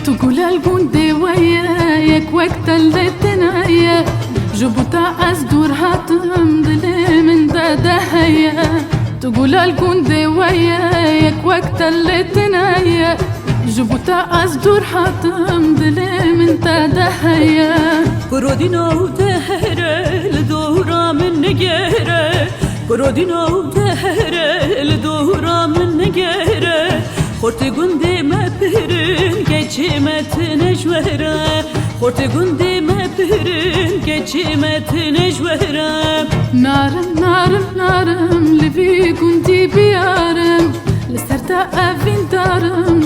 Tu gulel gundê we ye yek wek te lê tine ye Ji bo te ez dûr hatim dilê min de de heye Tu gulel gundê we ye yek wek te lê tine ye Ji bo te ez dûr hatim dilê min te de heye Kurodîna û tehere li dora min negere Kurodîna û tehere li dora min negere Xortê gundê me pirin keçê me tine ji were Xortê gundê me pirin keçê me tine ji were Narim narim narim li vî gundî biyarim Li ser te evîndarim.